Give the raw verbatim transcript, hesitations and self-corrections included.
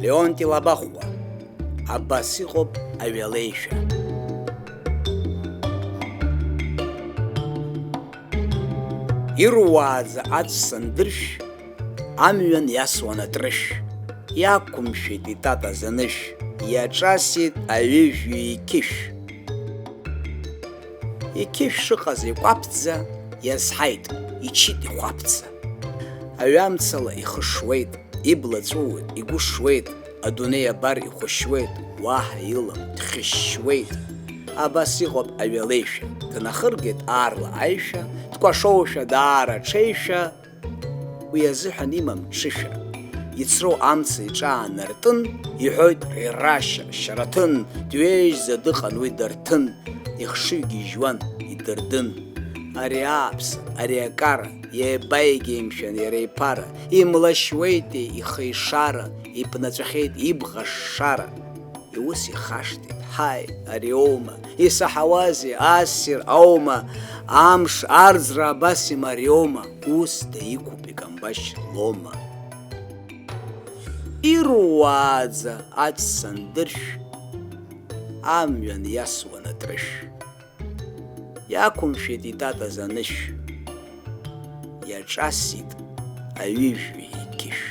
Леонти Лабахәуа, абас иҟоуп аҩ алеишәа. Ирууааӡа аҵәца андыршә, амҩан иасуан атрышә. Иақәымшәеит итатаз анышә, иаҿасит аҩыжәҩа иқьышә. Иқьышә шыҟаз икәаԥӡа, иазҳаит, ичит ихәаԥӡа. Аҩамцала ихышуеит, ибла ҵәыуоит, игәы шуеит, адунеи абар ихәышьуеит, уаҳа илам, дхьышьуеит. Абас иҟоуп аҩ алеишәа, днахыргеит аарла аишәа, дкәашоушәа даара аҽеишәа, уи азыҳәан имам ҽышәа. Ицроу амца иҿаанартын, иҳәоит Рерашьа, Шьараҭын, дҩежьӡа дыҟан уи дарҭын, ихшыҩ гьежьуан, идырдын. Ари ааԥса, ари акара, иеибаигеи, мшәан, иара иԥара, имлашьуеитеи ихы ишара, иԥнаҵәахьеит ибӷа шшара. Иус ихашҭит, ҳаи, ари оума, исаҳауазеи, ассир аума, амш арӡра абас имариоума, ус даиқәуп икамбашь лома. Ирууааӡа аҵәца андыршә, амҩан иасуан атрышә. Иақәымшәеит итатаз анышә, иаҿасит аҩыжәҩа иқьышә.